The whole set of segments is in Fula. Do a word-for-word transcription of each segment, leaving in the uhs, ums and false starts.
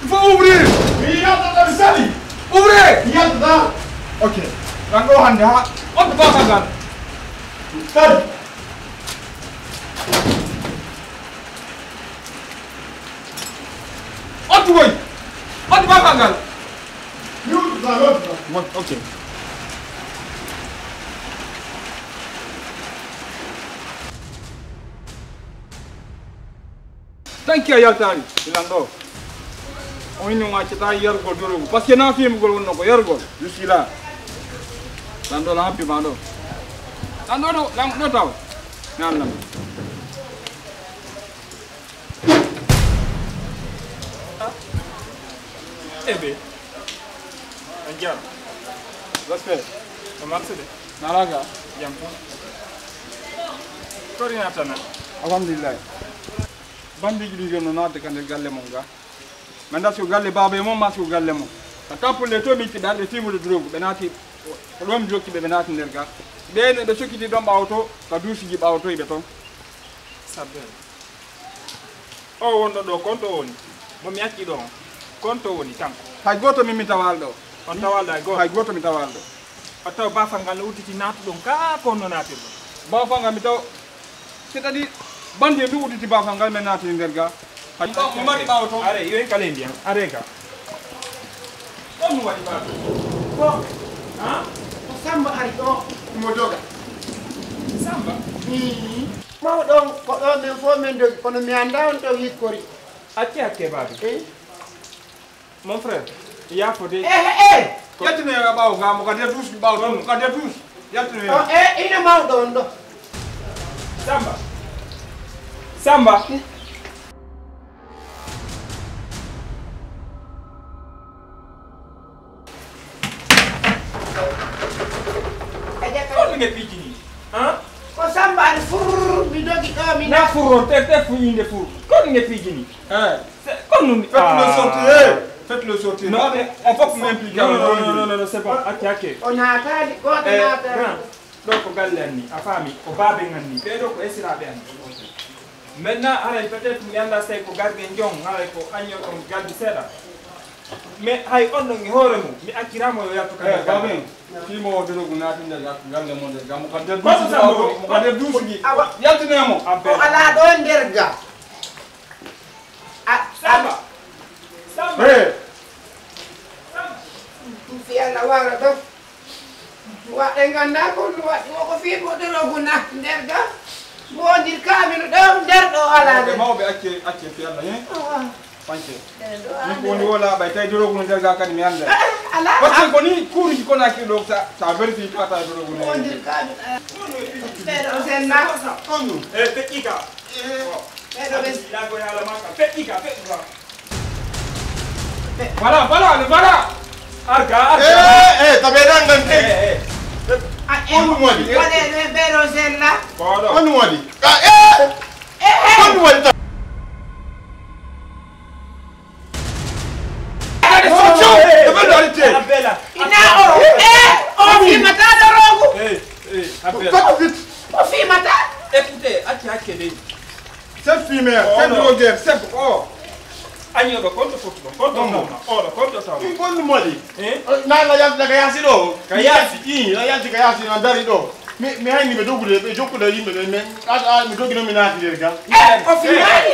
Il faut ouvrir. Mi yaltata, mi sali. Ouvrez. Mi yaltata. Ok. Ɗan ɗo hannde ha. On baba ngal. Sali. Ottu woy. Ottu baba ngal. Mi uddata, mi uddata. Won, ok. Tanki a yaltaani, ilan ɗo. On inni on accata yarugol dorogu. Parce que na fimugol wonno ko yarugol. Je suis là. Lan ɗo la happi ma ɗo. Lan ɗo ɗo, lan ɗo taw. Nan lan. Ebe. On jam. Respect. Ko marsude. Naraga. Jam tan. Kori natana. Alhamdulillah. Bandiji ɗi jonno naatde ka nder galle mon ga. Min ndarti ko galle baaba e mon, maa si ko galle mon. Ka tappulle to min kiɗa ɓe fimude drogue, ɓe naati ko ɗon mi jokki ɓe, ɓe naati nder ga. Ɓe ne ɓe sokkiti ɗon ɓaawo to, ka duusiji ɓaawo to ɓe ton. Sabbel. O wonɗo ɗo, kon to woni? Mo mi acci ɗo on, kon to woni kanko? Hay gooto min mi tawaali ɗo. On tawaali hay gooto? Hay gooto mi tawaali ɗo. O taw baafal ngal no udditi naatuɗon ka, ko no naatirɗon? Baafal ngal mi taw, c'est-à-dire, bandi ndu udditi baafal ngal, min naati nder ga. Hay mi mari ɓaawo ton. Are, yo en kala e ndiyam, are ga. On mi waɗi ɓaawo. Ko, ha? Ko Samba ari ɗo. Mo doga. Samba? Hmm. Mawɗon, ko ɗo men fof men dogi, kono mi anndaa on to hikkori. Acce hakke, baabi. Eh? Mon frère, yaafo de. Eh, eh, eh! Yaltinoyo e ɓaawo ga, mo kadi e duusi ɓaawo ton, mo kadi e duusi. Yaltinoyo. Oh, eh, ina mawɗo on ɗo. Samba. Samba. Ko ɗum e piiji ni? Han? Ko Samba ari fur, mi dogi ɗo, mi na fur on, te, te fu inde fur. Ko ɗum e piiji ni? Eh. Ko ɗum ni? Faites-le sortir, eh. Faites-le sortir. Non, mais on peut même plus non, non, non, non, non, c'est bon. Ok, ok. O naataali, gooto naataali. Grand, ɗo ko galle an ni, a faami, ko baaben an ni. Ɓee ɗo ko esiraaɓe an ni. Maintenant, haray peut-être mi anndaa si tawi ko gardiyen jon, haray ko aññoɗon gardi seeɗa. Mais hay on ɗon e hoore mum, mi acciraama yo yaltu ka nder galle. Fii mo o dorogu naati nder galle mon nder gammu ka nder duusuji ɓaawo, mo ka nder duusuji. Yaltine mo. O alaa ɗo nder ga. A, Samba. Samba. Hey. Ɗum fii Allah waara ɗon. Wa, en nganndaa ko ɗum waɗi. Woko fii mo dorogu na nder ga. Mbondir kaaminu ɗo nder ɗo alaa nder. Mawɓe acce, acce fii Allah, hein? Awa. Fanke. Nder ɗo alaa nder. Min ko woni wala ɓay tawi dorogu no nder ga kadi mi annda. Eh, alaa. Parce que ko ni kuuruji Conakry ɗo sa, sa vérifié ka tawa dorogu no. Mbondir kaaminu. Ɓeɗo senna. On ɗum. Eh, feƴƴi ka. Eh. Ɓeɗo ɓe. Ila ko yaala ma ka. Feƴƴi ka, feƴƴi ka. Voilà, voilà, le voilà. Arga, arga. Eh, eh, tabe nan nan. Eh, eh. A, eh, on ɗum waɗi. Waɗe ɓe ɓeɗo senna. Koɗo. On ɗum waɗi. Ah, eh. Eh, eh. On ɗum waɗi. Ina o, eh, o fimata dorogu. Eh, eh, Abel. O fimata. Écoutez, acce hakke dey. Cette fumeur, cette drogueur, cette, oh. Aññoɗo kon to foti ɗon, kon to tawma, oɗo kon to tawma. Min gonnu moli. Eh? Na la yalta ka yaasi ɗo. Ka yaasi? Ii, la yalti ka yaasi, na dari ɗo. Mi, mi hayni ɓe dogude, ɓe jokkude yimɓe ɓe, mais a, a, mi dogi noon mi naati nder ga. Eh, o fi maani.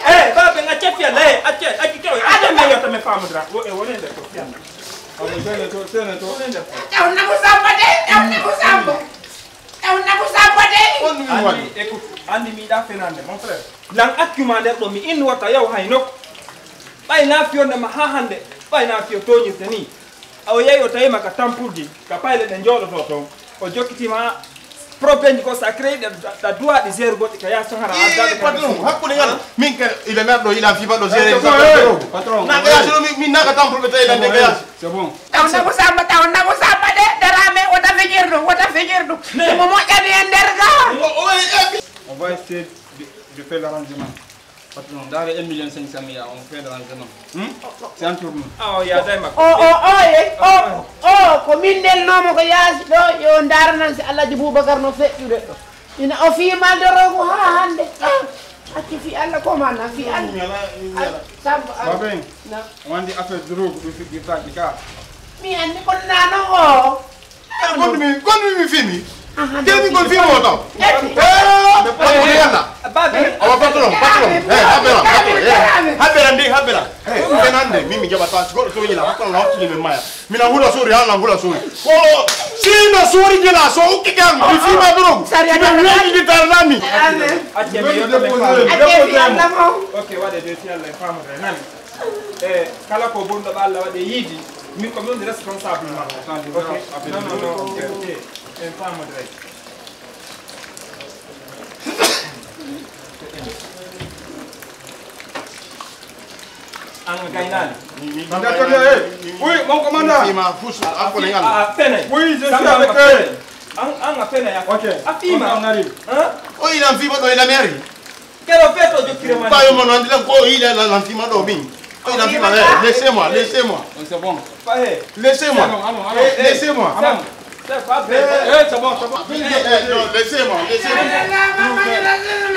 Eh, ba ɓe acce fiyalla, eh, acce, acce kewe, acce me yota me famudra. Wo, e wone nder to fiyalla. Amo sene to, sene to. Wone nder to. Taw namu samba de, taw namu samba. Taw namu samba de. On mi wadi. Andi, écoute, andi mi yiɗa fenande, mon frère. Lan accuma nder ɗo mi innu wata yaw hay nokku. Ɓay na fiyonde ma ha hande, ɓay na fiyo toñirte ni. A o yehi o tawima ka tampulji, ka payle ɗe jooɗoto toon. O jokkitima problème ko sa créé ɗe, ɗa duwa ɗi zéro goɗɗi ka yaasi toon hara addaɓe ka patron, hakkunde ngal. Min ka ila merɗo ila fiba ɗo zéro. Patron. Na ka yaasi ɗo min, min na ka tampulɓe tawi lande ka yaasi. C'est bon. Taw nabu samba, taw nabu samba de, darame wota fijirdu, wota fijirdu. Mo moƴƴani e nder ga. On va essayer de, de faire l'arrangement. Patron, ndaare un million cinq cent mille, on fait le renseignement. Hmm? C'est entre nous. Ah, oh, ya dai makko. Oh, oh, oh, eh, oh, oh, ko min nelnoomo ko yaasi ɗo, yo ndaaranan si Alhaji Boubacar no feƴƴude ɗo. Ina o fii maldorogu haa hannde. Ah. Accu fi Allah ko mana fi Allah. Samba. Baben. Na. Wandi affaire drogue du fi di tagi ka. Mi andi ko nano o. Gonmi, gonmi mi fimi. Kemi gon fimi o taw. Eh, awa patron, patron. Eh, habela, patron. Eh, habela ndi, habela. Eh, benande, mimi jaba ta, ko to yila, ko na hotini me maya. Mina hula sori, hala hula sori. Ko sina sori jela so uki kan, mi fima drogue. Sari ana. Mi di tarnami. Amen. Acce mi yotto ɓe faama. Acce mi Allah mo. Ok, waɗe de si Allah e faamata e nani. E kala ko bonɗo ɓe Allah waɗe yiidi, min ko min woni responsable ma. Ok. Non, non, non, ok, ok. En faamodire. An a gaynaali. D'accord, eh. Oui, mon commandant. Fima fusu, a fenay. Oui, je suis avec eux. An, an a fenay. Ok. A fima. On arrive. Hein? O ilan fima ɗo ila mairie. Kero feto jokkire ma. Bayo mo nandi lan ko ila lan fima ɗo min. Ko ila fima, eh, laissez-moi, laissez-moi. C'est bon. Laissez-moi. Laissez-moi. Eh, c'est bon, c'est bon. Non, laissez-moi, laissez-moi.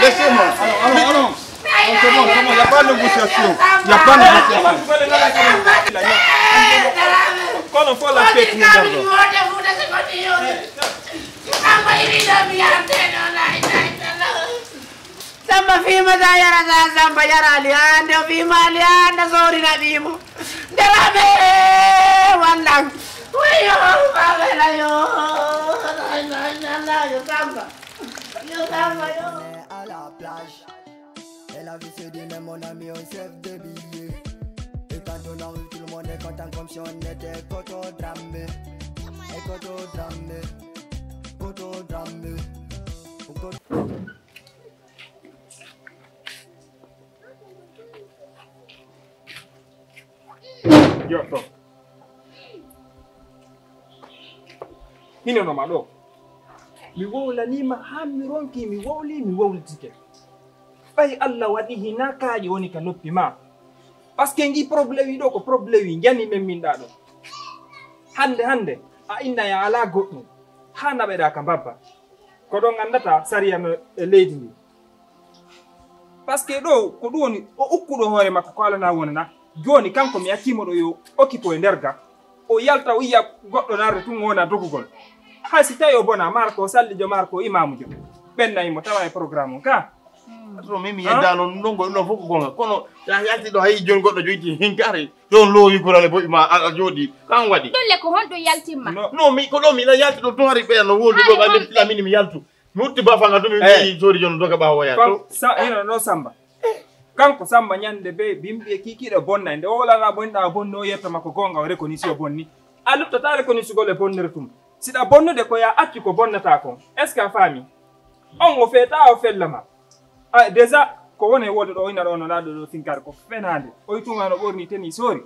Laissez-moi. Allons, allons, allons. Non, c'est bon, c'est bon, il n'y a pas de négociation. Il n'y a pas de négociation. Kono fo la fête ni dardo. Samba fima sa yara sa Samba yara ali ande o fima ali ande sori na fimo. Darabe wallang. Wayo babela yo. Yo Samba. Yo Samba yo. À la plage. Et la vie se dit, mais mon ami, on sève des billets. Et quand on arrive, tout le monde est content comme si on était Koto Dramé. Et Koto Dramé. Koto Dramé. Koto- Yo, to. Hino no ma ɗo. Mi wowlaniima haa mi ronki, mi wowli, mi wowlitike. Ɓay Allah waɗi hinaa kaaƴe woni ka noppi ma. Parce que ngi problème wi ɗo ko problème wi njani men min ɗa ɗo. Hannde, hannde, a inna ya alaa goɗɗum. Haa naɓeɗaa ka mbabba. Ko ɗon anndata sariya no e leydi ndi. Parce que ɗo ko ɗum woni o ukkuɗo hoore makko ko alana wonana. Jooni kanko mi accimo ɗo yo occupé e nder ga. O yalta o yiya goɗɗo narde tun wona dogugol. Hay si tawi o bona maaro ko sallijo maaro ko imaamujo. Ɓen nayi mo tawa e programme on ka. Patron, min mi yedda noon, ɗum ɗon ko ɗum ɗon fof ko goonga. Kono sa yalti ɗo hay jooni goɗɗo joyti hinkare. Ɗon loowi gorale boɓi ma a jooɗi. Kan waɗi. Ɗum le ko honɗum yaltimma? Non, mi ko ɗo mi yalti ɗo tun hari ɓeya no wondi ɗo ɓande sila min mi yaltu. Mi utti bafanga ɗum mi wi'i sori jono doga ɓaawo waya to. Sa ina no Samba. Kanko Samba ñande be bimbi e kikiɗe bonna nde o wala na bonna bonno yetta makko gonga o reconnaît o bonni. A luttata reconnaît sugol e bonnere tum. Siɗa bonnude ko ya accu ko bonnata kon. Est-ce que a faami? On o feeta o fellama. A déjà ko woni e woodo ɗo ina ɗo no laaɗo ɗo sinkar ko fenaande. O yituma no ɓorni teni sori.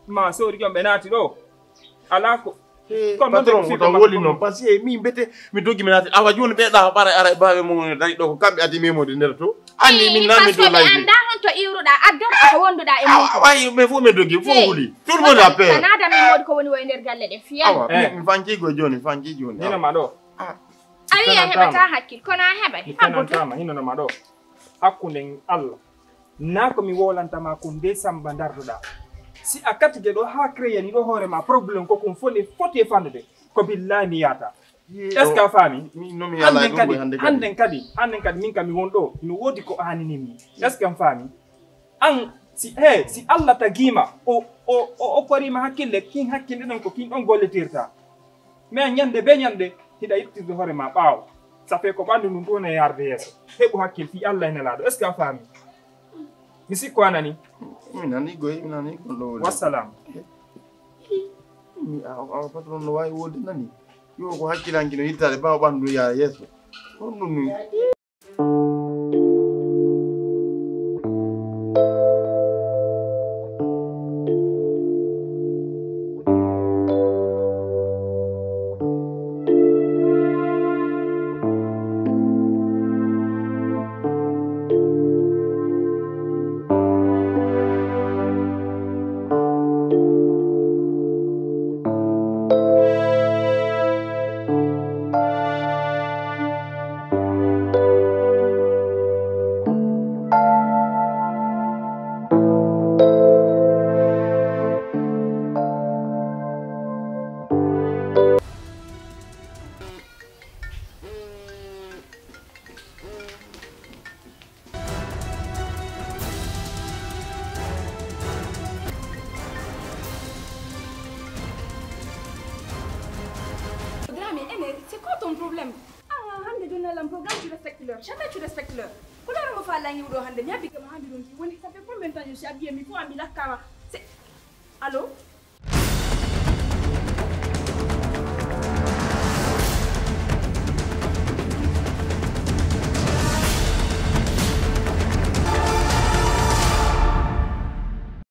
Ma sori jom ɓe naati ɗo. Ala ko Patron ko tan woli noon parce que min mbete mi doggi mi naati awa jooni ɓe ɗa ɓara ara e baaɓe mum ne dari ɗo ko kamɓe addi memode nder to anni min nami to layde anda hon to iwruɗa addo ko wonduɗa e mum awa ayi mais fof mi doggi fof wuli tout le monde a peur nada memode ko woni wo e nder galle ɗe fiya awa mi fanki go jooni fanki jooni hino ma ɗo a wi a heɓata hakkil kono a heɓay mi fenantama hino no ma ɗo hakkunden Allah. Naa ko mi wowlanta ma kon nde Samba ndarduɗa. Si a katike ɗo haa créer ni ɗo hoore ma problème ko kon fo nde foti e fannude ko billahi mi yaata. Est-ce que a faami? Hannden kadi hannden kadi hannden kadi min kam mi won ɗo no woodi ko aanini mi. Est-ce que a faami? An si he si Allah tagiima o o o okkorima hakkille kin hakkille ɗon ko kin ɗon gollitirta. Mais ñande be ñande hiɗa ittirde hoore ma ɓaawo. Ça fait ko ɓanndu ndun ɗon e yarde yeeso. Heɓu hakkil fii Allah e Nelaaɗo. Est-ce que a faami? Mi sikko a nani. Mi nani goy, mi nani ko lowli. Wassalam. Mi awa awa patron no waawi wodi nani. Yo ko hakkilanki no yittaade ɓaawo ɓanndu yaara yeeso. Ko ɗum ɗum ni. Problème. Ah, hannde jonnal am programme, tu respectes l'heure. Jamais tu respectes l'heure. Ko l'heure mo faalaa ngiwɗo hannde, mi habbi kama hannde ɗum. Woni, ça fait combien de temps je suis habillée, mi fo ami lakkama. C'est... Allô?